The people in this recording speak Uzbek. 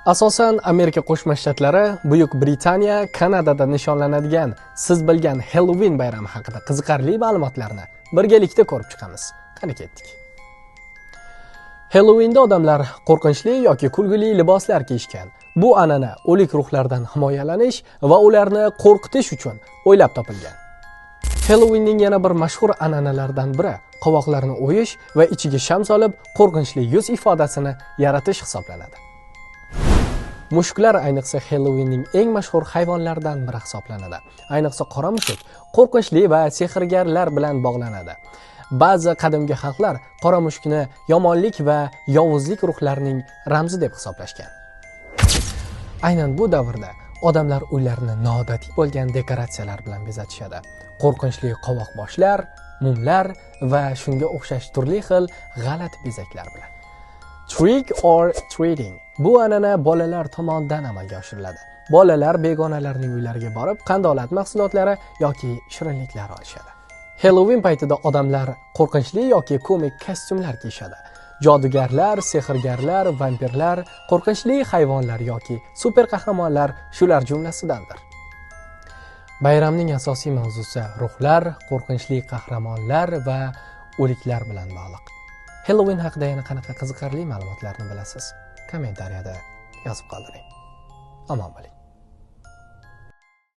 Asosan Amerika Qo'shma Shtatlari, Buyuk Britaniya, Kanadada nishonlanadigan siz bilgan Halloween bayrami haqida qiziqarli ma'lumotlarni birgalikda ko'rib chiqamiz. Qani ketdik. Halloweenda odamlar qo'rqinchli yoki kulgili liboslar kiyishgan. Bu an'ana o'lik ruhlardan himoyalanish va ularni qo'rqitish uchun o'ylab topilgan. Halloweenning yana bir mashhur an'analaridan biri qovoqlarni o'yish va ichiga sham solib, qo'rqinchli yuz ifodasini yaratish hisoblanadi. Mushuklar ayniqsa Halloweenning eng mashhur hayvonlaridan biri hisoblanadi. Ayniqsa qora mushuk qo'rqinchli va sehrgarlar bilan bog'lanadi. Ba'zi qadimgi xalqlar qora mushukni yomonlik va yovuzlik ruhlarining ramzi deb hisoblashgan. Aynan bu davrda odamlar uylarini noodatiy bo'lgan dekoratsiyalar bilan bezatishadi. Qo'rqinchli qovoq boshlar, mumlar va shunga o'xshash turli xil g'alati bezaklar bilan. Trick or treating. Bu an'ana bolalar tomonidan amalga oshiriladi. Bolalar begonalarning uylariga borib, qandolat mahsulotlari yoki shirinliklar olishadi. Halloween paytida odamlar qo'rqinchli yoki komik kostyumlar kiyishadi. Jodugarlar, sehrgarlar, vampirlar, qo'rqinchli hayvonlar yoki super qahramonlar shular jumlasidandir. Bayramning asosiy mavzusi ruhlar, qo'rqinchli qahramonlar va o'liklar bilan bog'liq. Halloween haqida yana qanaqa qiziqarli ma'lumotlarni bilasiz? Kommentariyada yozib qoldiring. Omon bo'ling.